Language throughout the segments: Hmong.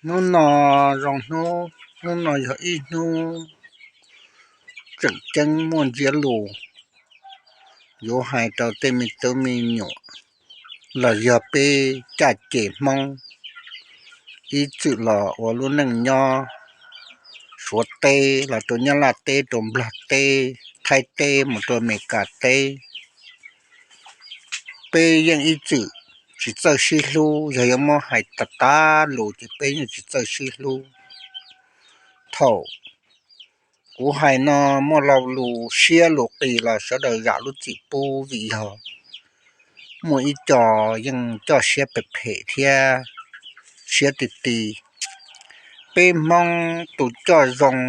Hnub no zoo hnub, hnub no yog ib hnub tseem ceeb muaj ntsiab lus yuav hais rau tej me tub me nyuam los yog peb caj ces Hmoob ib txwm los ua lub neej nyob Suav teb los rau Nyab Laj teb, rau Nplog teb, Thaib teb, mus rau Amelikas teb. Peb yeej ib txwm tsis txawj sib hlub, yog yuav muab hais tas tas lus ces peb yeej tsis txawj sib hlub. Thaum kuv hais no muaj lo lus siab lus qis los sawv daws zam lub txim pub, vim yog muaj ib co yeej coj siab phem phem thiab siab ti ti. Peb Hmoob tus coj zoo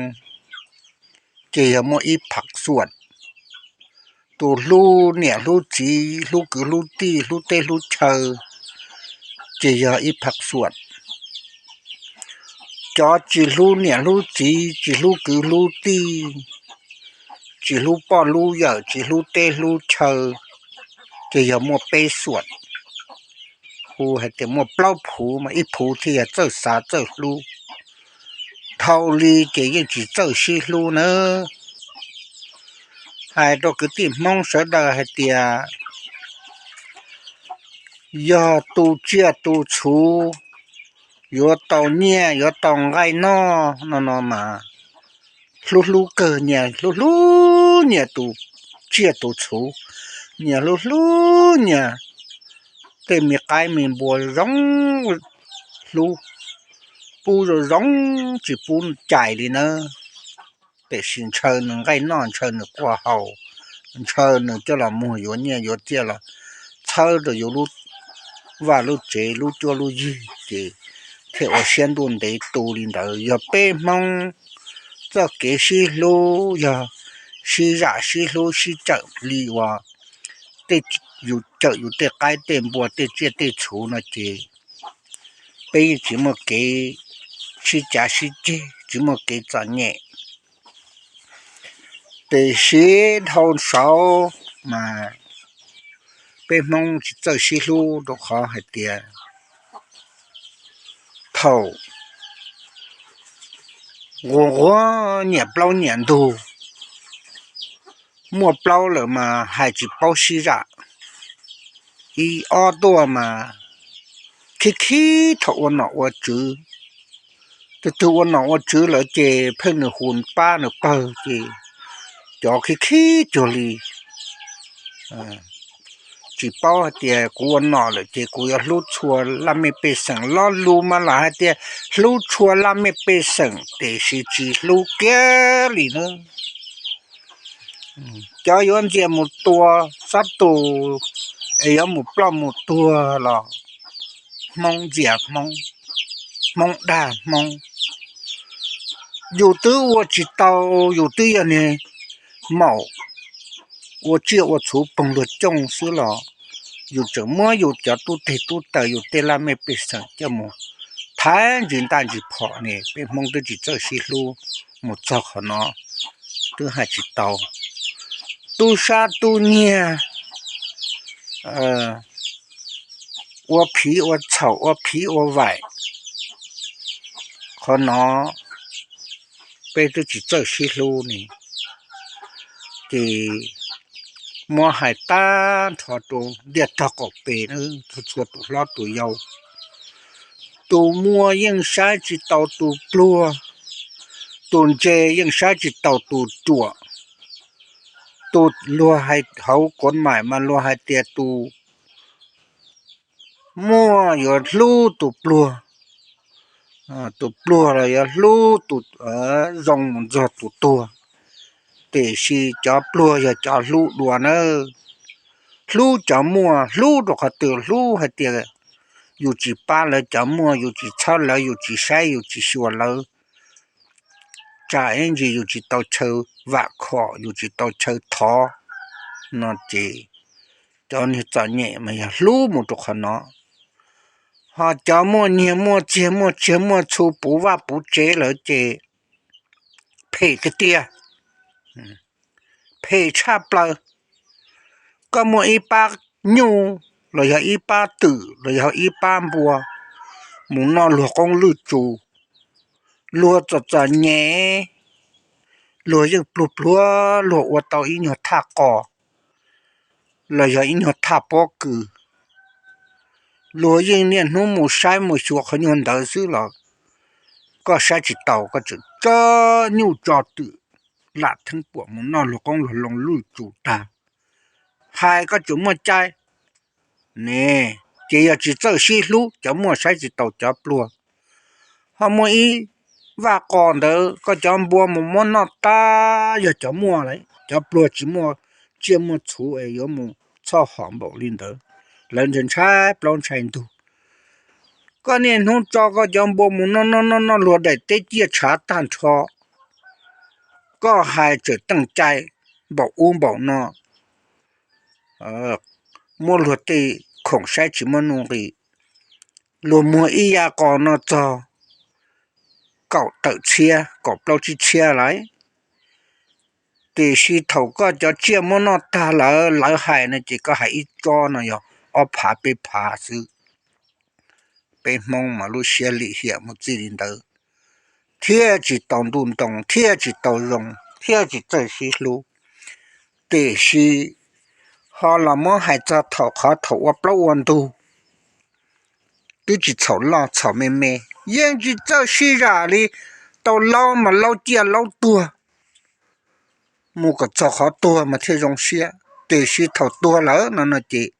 ces yog muaj ib phav xuam. Tus hlub niam hlub txiv, hlub kwv hlub tij, hlub teb hlub chaw ces yog ib phav xuam. Cov tsis hlub niam hlub txiv, tsis hlub kwv hlub tij, tsis hlub poj hlub yawm, tsis hlub teb hlub chaw ces yog muaj peb xuam. Hu hais tias muaj plaub phuv mas ib phuv thiaj yog txawj xav txawj hlub. Dhau li ces yeej tsis txawj sib hlub nawb. Hais rau kwv tij Hmoob sawv daws hais tias yog tu tsiaj tu txhuv, yuav tau nyiaj yuav tau nqaij noj no no mas hlub hlub kawg, nyias hlub hlub nyias tus tsiaj tus txhuv, nyias hlub hlub nyias tej me qaib me npua zoo, hlub, pub zoo zoo, tsis pub cais li nawb. Tiam sis ntshaw nws nqaij noj, ntshaw nws quaj haus, ntshaw nws coj los muag yuav nyiaj yuav txiaj los txhawb rau yus lub vaj lub tsev lub cuab lub yig ces thiaj ua siab ntuj ntev tu li ntawd. Yog peb Hmoob txoj kev sib hlub yog sib zam sib hlub sib cawm li uas tej yus cawm yus tej qaib tej npua tej tsiaj tej txhuv no ces peb yeej tsis muaj kev sib cav sib ceg, tsis muaj kev txom nyem. Tiam sis dhau saud mas peb Hmoob tsis txawj sib hlub rau qhov hais tias thaum nquag nquag nyiam plaub nyiam ntug, muaj plaub lawm mas hais tsis paub sib zam, ib ob tuaj mas khib khib thaum ua nom ua tswv. Tus twg ua nom ua tswv lawm ces pheej nws hu pab nws pawg ces cov khib khib cuag li tsis paub hais tias kuv ua nom lawm ces kuv yuav hlub txhua laj mej pej xeem. Lo lus mas lam hais tias hlub txhua laj mej pej xeem tiam sis tsis hlub kiag li na. Cov yuav ntxias mus tua, xob tus es yuav mus ploj mus tuag los Hmoob ntxias Hmoob, Hmoob dag Hmoob. Yus twb ua tsis tau, yus twb yog niag maum ua tsiaj ua txhuv poog luag cooj xwb los yus tseem muab yus cov tub teg tub taws yus tej laj mej pej xeem coj mus thaiv ntsis ntaj ntsis phom ne. Peb Hmoob twb tsis txawj sib hlub mus txog qhov no, twb hais tsis tau. Tub sab tub nyiag, ua phiv ua txhaum ua phiv ua vaim, qhov no peb twb tsis txawj sib hlub ne. Ces muab hais tag nrho rau ntiaj tog qaum pem, txhua txhua tus hlob tus yau, tus muaj yeej saib tsis taus tus pluag, tus ntse yeej saib tsis taus tus ruam. Tus luag hais hauv kuv maim mas luag hais tias tus muaj yuav hlub tus pluag, tus pluag los yuav hlub tus zoo mus ntxuag tus tuag. Tiam sis cov pluag yog cov hlub dua nawb. Hlub cov muaj, hlub rau qhov twg? Hlub hais tias yus tsis pab lawv cov muaj, yus tsis txhawb lawv, yus tsis saib, yus tsis xyuas lawv, tsam ib ntsis yus tsis tau chaw vam khom, yus tsis tau chaw thov no ces cov niag txom nyem mas yog hlub mus rau qhov no. Ho cov muaj nyiaj muaj txiag muaj tsiaj muaj txhu puv vaj puv tsev lawm ces phem tiag tiag, phem tshaj plaws. Koj muaj ib pab nyuj los yog ib pab twm los yog ib pab npua, mus noj luag qoob luag tsuj, luag txom txom nyem, luag yeej pluag pluag luag ua tau ib nyuag thaj qos los yog ib nyuag thaj pob kws, luag yeej niaj hnub mus saib mus xyuas qhov nyuag ntawd xwb los koj saib tsis taus, koj tseem tso nyuj tso twm lam theeb puam mus noj luag qoob luag loo luj tsuj tag, hais koj tseem muaj cai ne. Ces yog tsis txawj sib hlub, cov muaj saib tsis taus cov pluag. Ho muaj ib vaj qos ntawd koj cov npua mus muab noj tag, yog cov muaj lawm, cov pluag tsis muaj tsiaj muaj txhuv es yuav mus txhoj hom npaum li ntawd, lawv ntshai plaub ntshai ntug. Koj niaj hnub tso koj cov npua mus noj noj noj noj luag daim teb ciaj tshav tag nrho, koj hais tseem teej cai npaum ub npaum no, muab luag tej khoom saib tsis muaj nuj nqis. Luag muag ib yav qos no txog kaum tawm txhiab kaum plaub tsib txhiab lawm, tiam sis thaum koj cov tsiaj muab noj tag lawm lawv hais no ces koj hais ib tsob no yog ob phav peb phav xwb. Peb Hmoob mas lub siab lim hiam mus txij li ntawd, thiaj tsis tau ntuj ntoo, thiaj tsis tau zoo, thiaj tsis txawj sib hlub. Tiam sis ho los muab hais txog thaum qhov thaum ua plaub ua ntug, twb tsis txhaum loj txhaum me me, yeej tsis txawj sib zam li. Tau laub mas laub ciaj laub tuag, mus kom txog qhov tuag mas thiaj zoo siab, tiam sis thaum tuag lawm no no ces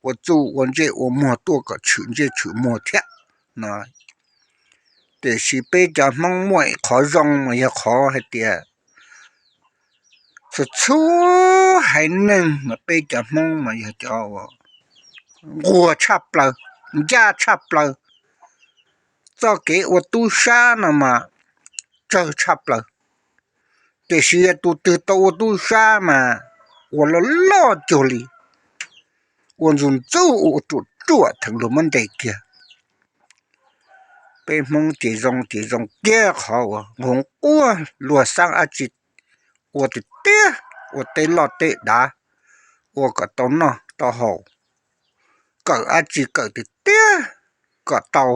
ua txuj ua ntsej ua muag tuaj kom tshwm ntsej tshwm muag thiab no. Tiam sis peb cov Hmoob muaj qhov zoo mas yog qhov hais tias txhua txhua haiv neeg mas peb cov Hmoob mas yog cov nquag tshaj plaws, ncaj tshaj plaws. Txoj kev ua tub sab no mas tsawg tshaj plaws, tiam sis yog tus twg tau ua tub sab mas ua loj loj cuag li, ua ntxuj ntxuj ua ruam ruam theem luag muab ntes kiag. Peb Hmoob ces zoo ces zoo kiag qhov uas nqus quaj luag xaab dab tsi ua tiag tiag, ua teb loj teb dav, ua kom tau noj tau haus, kawm dab tsi kawm tiag tiag kom tau.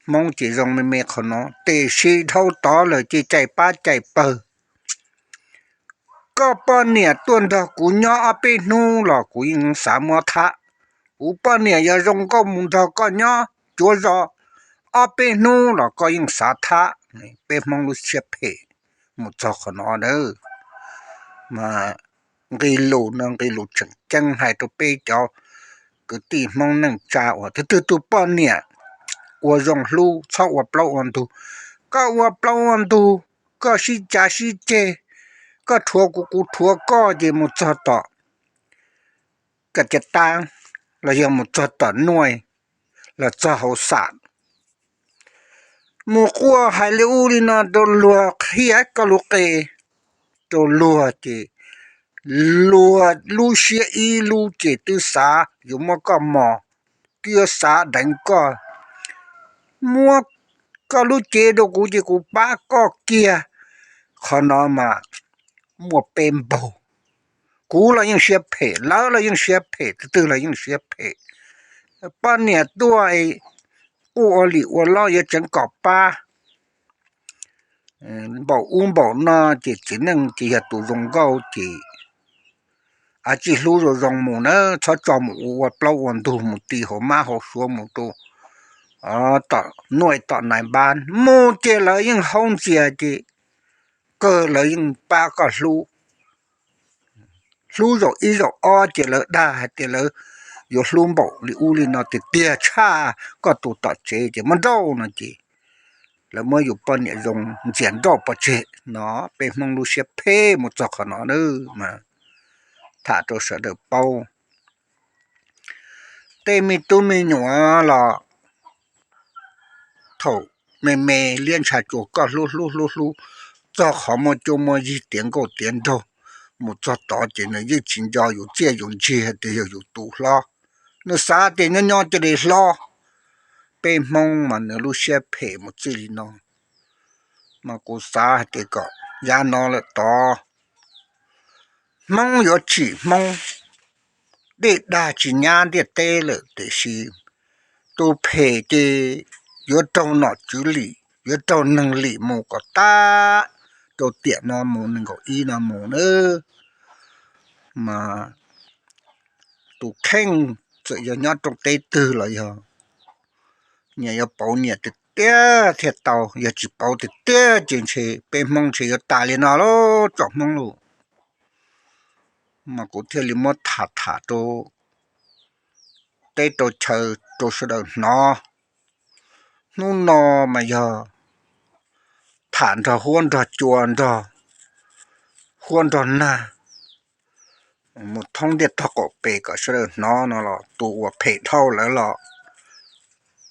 Hmoob ces zoo me me qhov no, tiam sis dhau tod lawm ces caij pab caij pawg. Koj poj niam tuaj nrog kuv nyob ob peb hnub los kuv yeej xav muab thab. Kuv poj niam yog zoo nkauj mus nrog koj nyob cuav zos ob peb hnub los koj yeej xav thab. Peb Hmoob lub siab phem mus txog qhov no na. Mas nqe lus no nqe lus tseem ceeb hais rau peb cov kwv tij Hmoob neej tsa uas tus twg tus poj niam ua zoo hlub txhob ua plaub ua ntug. Koj ua plaub ua ntug, koj sib cav sib ceg, koj rhuav kuv kuv rhuav koj ces mus txog tom ka ca taab los yog mus txog tom nuaj los txog hauv xam, mus quaj hais li ub li no rau luag, qhia koj lub qe rau luag ces luag lub siab ib lub ces twb xav yuav muab koj mos, twb yuav xav deev koj, muab koj lub cev rau kuv ces kuv pab koj kiag. Qhov no mas muaj peb npaug. Kuv los yeej siab phem, lawv los yeej siab phem, tus twg los yeej siab phem. Poj niam tuaj quj ua lim ua lob yuav tseev kom pab npaum ub npaum no ces txiv neej ces yog tus zoo nkauj ces a tsis hlub zoo zoo mus na, txhob tso mus ua ua plaub ua ntug mus ti hauv mab hauv suav mus rau tom nuaj tom nais npab mus ces lawv yeej haub ntxias ces kawg lawv yeej pab koj hlub. Hlub zaum ib zaum ob ces lawv dag hais tias lawv yuav hlub npaum li ub li no tiag tiag tshaj koj tus tom tsev ces muab nrauj no ces lawv muab yus poj niam zoo ntxias nrauj pov tseg no. Peb Hmoob lub siab phem mus txog qhov no na mas tham rau sawv daws paub. Tej me tub me nyuam los thaum me me liab ntsha tsuas koj hlub hlub hlub hlub, txog qhov muaj cuab muaj yig tiav nkauj tiav nraug mus txog tod ces nws yeej tsis nco yus txiaj yus ntsig hais tias yog yus tus hlob, nws xav tias nyob nyob cia li hlob. Peb Hmoob mas nws lub siab phem mus txij li no. Mas kuv xav hais tias kom yav no lawm tod Hmoob yuav tsim Hmoob, dej dag tsis nyab ntiaj teb lawm tiam sis Tus phem ces yuav raug nom tswv lim, yuav raug neeg lim mus kom tag rau tiam no mus nees nkaum ib no mus na. Mas tus kheej txawm yog nyob rooj teb twg los yog nyias yuav pauv nyias tiag tiag thiaj tau, yog tsis pauv tiag tiag ces ntshe peb Hmoob ntshe yuav tas li no lauj tsoom Hmoob lauj. Mas kuv thiaj li muab tham tham rau teb rau chaw rau sawv daws hnov. Hnub no mas yog tham nrog huab nrog cua, nrog huab nrog nag, mus thoob ntiaj tog qaum pes kom sawv daws hnov no los tus uas phem dhau lawm los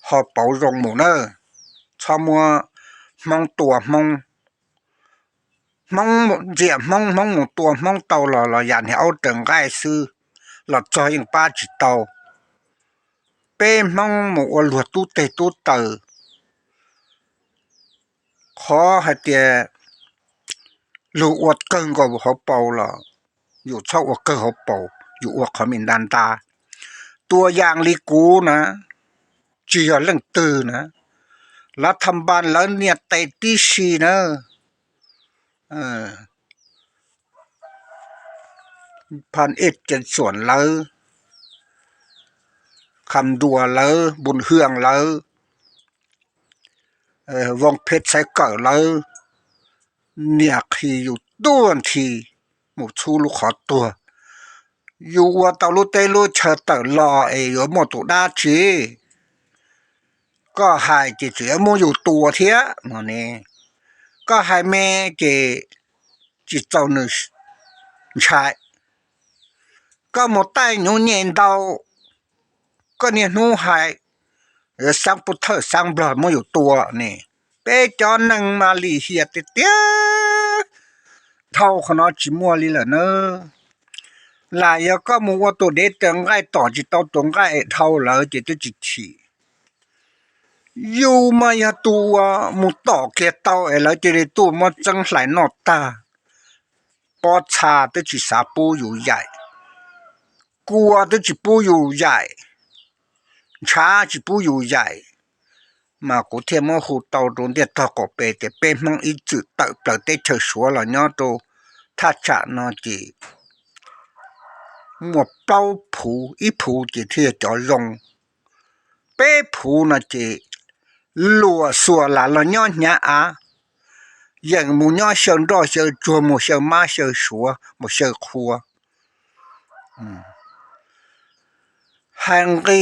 ho pauv zoo mus na. Txhob muab Hmoob tua Hmoob, Hmoob ntxias Hmoob, Hmoob mus tua Hmoob tau los los yam niag aub raws nqaij xwb los txog yeej pab tsis tau. Peb Hmoob mus ua luag tub teg tub taw, qhov hais tias luag ua kawg nkaus hauv paus los yus txhob ua kawg hauv paus, yus ua qhov me nta nta. Tua yam li kuv na, tsis yog leej twg na, lawv tham npas lawv nias tes tib si na. Phan Ej Ceev Xuam lawv, Kham Nruas lawv, Npus Hwam lawv, Voos Phem Xaiv Kawm lawv nias qhi yus tuaj nthi mus txhub lub qhov tuag. Yus ua tau lub teb lub chaw tawm los es yuav muaj tus dab tsi? Koj hais ces tseem yuav muab yus tua thiab no ne. Koj hais me ces tsis txaus nws ntshai. Koj mus taij nyuv nyem ntau, koj niaj hnub hais xaab pub thawj xaab nplog muab yus tua ne. Peb cov neeg mas lim hiam tiag tiag, dhau qhov no tsis muaj li lawm na. Lam yog koj mus ua tus dev raws nqaij tom tsis tau tus nqaij es dhau lawv ces twb tsis chim. Yus mas yog tus uas mus tom kiag tau es lawv cia li tuaj muab txeeb hlais noj tag. Pob txha twb tsis xav pub yus yaim, kua twb tsis pub yus yaim, ntshav tsis pub yus yaim. Mas kuv thiaj muab hu tau rau ntiaj tog qaum pes tias peb Hmoob ib txwm tawm plaws teb chaws Suav los nyob rau thaj tsam no ces muaj plaub phuv, ib phuv ces thiaj yog cov zoo. Peb phuv no ces luam xuas lam los nyob hnyav av, yeem mus nyob xyaw nroj xyaw tsuag, mus xyaw mab xyaw suav, mus xyaw qhua. Hais nqi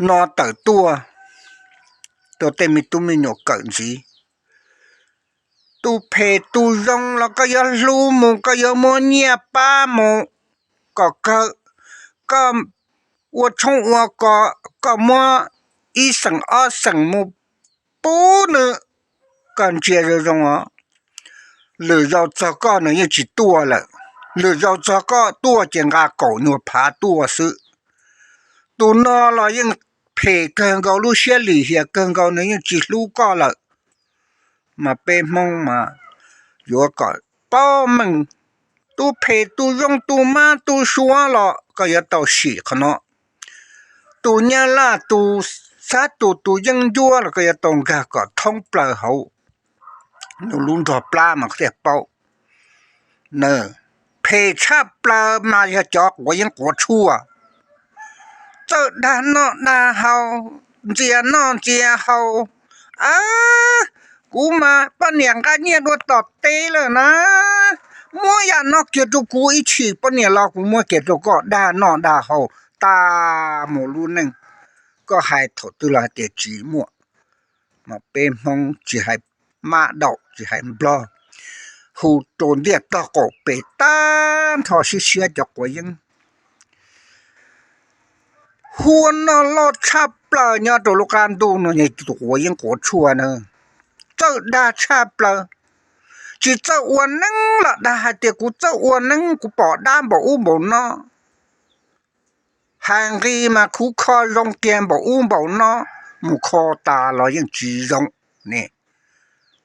no tawm tuaj rau tej me tub me nyuam kawm ntxiv. Tus phem tus zoo los koj yuav hlub mus, koj yuav muab nyiaj pab mus kom kawg. Koj ua tshoob ua kos, koj muab ib xeem ob xeem mus pub nws, koj ntsia zoo zoo os. Lwm zaus txog koj nws yeej tsis tuaj lawm. Lwm zaus txog koj tuaj ces nqa kaum nyuag phav tuaj xwb. Tus no los yeej phem kawg nkaus, lub siab lim hiam kawg nkaus, nws yeej tsis hlub koj lawm. Mas peb Hmoob mas yuav kom paub meej, tus phem tus zoo, tus mab tus suav los koj yuav tau sim qhov no. Tus nyab laj, tus xab tus, tus yeeb ncuab los koj yuav tau nkag kom thoob plaws hauv nws lub nrog plab mas koj thiaj paub. Phem tshaj plaws mas yog cov quav yeeb quav tshuaj, txawj dag noj dag haus, ntxias noj ntxias haus. Kuv mas poj niam nqa nyiaj dua tom teb lawm na, muab yam no kiag rau kuv ib chim, poj niam los kuv muab kiag rau koj dag noj dag haus tas mus lub neej. Koj hais thaum twg los hais tias tsis muaj. Mas peb Hmoob tsis hais mab daum tsis hais nplog, hu rau ntiaj tog qaum pem tag nrho sib siab cov quav yeeb. Huab noj loj tshaj plaws nyob rau lub qab ntuj no yog tus quav yeeb quav tshuaj na. Txawj dag tshaj plaws, tsis txawj ua neeb los dag hais tias kuv txawj ua neeb, kuv pom dab npaum ub npaum no. Hais nqi mas khuv kho zoo kiag npaum ub npaum no, mus kho tas los yeej tsis zoo ne.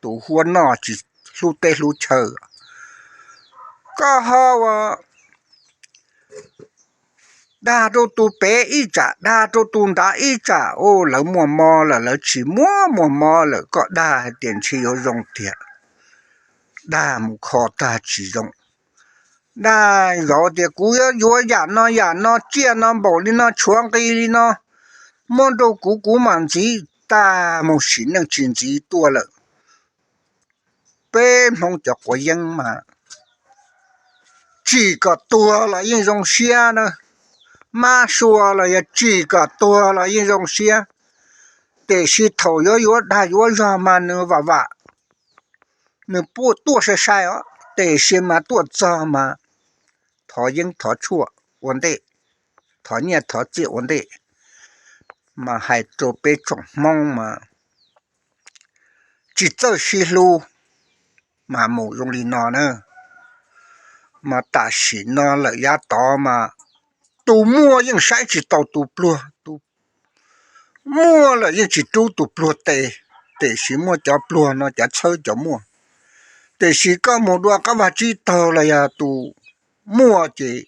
Tus huab noj tsis hlub teb hlub chaw, koj ho ua dag rau tus pem ib tsam, dag rau tus nrad ib tsam, lawv muaj mob lawm, lawv tsis muaj muaj mob lawm, koj dag hais tias ntshe yuav zoo tiag, dag mus kho tag tsis zoo. Dag zov tias kuv yuav yuav yam no yam no, tsiaj no npaum li no, tshuav nqi li no, muab rau kuv, kuv mam ntxiv. Tag mus sim neej tsis ntxiv tuaj lawm. Peb Hmoob cov quav yeeb mas tsim kom tuag los yeej zoo siab na, mab sua los yog tsim kom tuag los yeej zoo siab. Tiam sis thaum yuav yuav dag yuav zog mas nws vam vam, nws tuaj sai sai os, tiam sis mas tuaj txog mas thov yeeb thov tshuaj ua ntej, thov nyiaj thov txiaj ua ntej. Mas hais rau peb tsoom Hmoob mas tsis txawj sib hlub, mas mus zoo li no na. Mas tam sim no lawm yav tod mas tus muaj yeej saib tsis taus tus pluag, tus muaj lawm yeej tsis rub tus pluag tes. Tiam sis muaj cov pluag no cov txhawb cov muaj. Tiam sis koj mus dua qab vaj tsib taug los yog tus muaj ces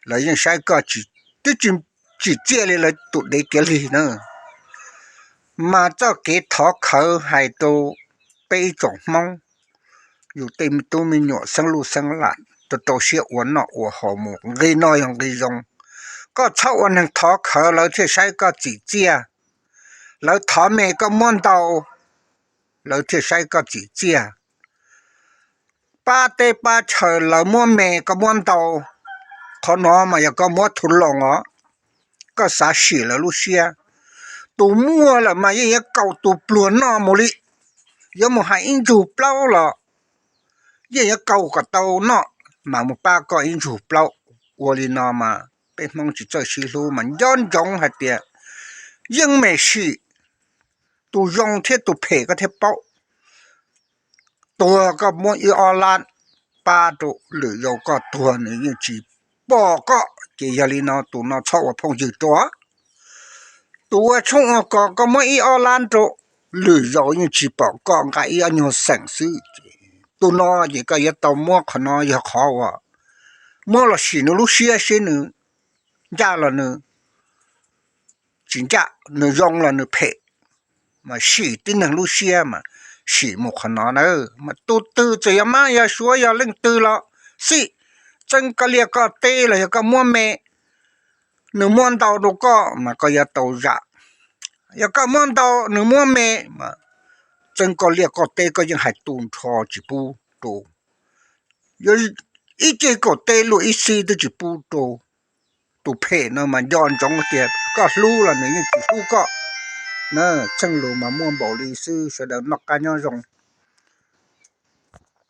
lawv yeej saib koj tsis, twb tsis tsim txiaj li lawv tus dev kiav lig na. Mas txoj kev thov khawv hais rau peb ib tsoom Hmoob, yus tej me tub me nyuam xeeb luj xeeb lam rau rau siab ua noj ua haus mus, nqi no yog nqi zoo. Koj txhob ua neeg thov khawv lawv thiaj saib koj tsim txiaj. Lawv thov me koj muab ntau, lawv thiaj saib koj tsim txiaj. Pab teb pab chaw lawv muab me koj muab ntau, qhov no mas yog koj muab thu loos os. Koj xav sim lawv lub siab. Tus muaj lawm mas yeej yuav kaus tus pluag noj mus li. Yuav mus hais ib ntsug plaub los yeej yuav kaus kom tau noj, mas mus pab koj ib ntsug plaub. Ua li no mas peb Hmoob tsis txawj sib hlub mas nco ntsoov hais tias yeej meem sim, tus zoo thiab tus phem koj thiaj paub. Tuag koj muab ib ob lab pab rau, lwm zaus koj tuag nws yeej tsis pom koj. Ces yog li no tus no txhob ua phooj ywg rau. Tus ua tshoob ua kos koj muab ib ob lab rau, lwm zaus yeej tsis pom koj, nqa ib ob nyuag xeem xwb. Tus no ces koj yuav tau muab qhov no yog qhov uas muab los sim nws lub siab seb nws ncaj los nws tsis ncaj, nws zoo los nws phem. Mas sim tib neeg lub siab mas sim mus qhov no na. Mas tus twg txawm yog mab yog suav yog leej twg los xij, txeeb koj liaj koj teb los yog koj muab me, nws muab ntau rau koj mas koj yuav tau zam. Yog koj muab ntau nws muab me, txeeb koj liaj koj teb koj yeej hais tu nrho tsis pub rau. Yuav ib ceg kaum teb luaj ib xib twb tsis pub rau. Tus phem no mas nco ntsoov tias koj hlub los nws yeej tsis hlub koj. Na, txheej lus mas muaj npaum li xwb, sawv daws noj qab nyob zoo.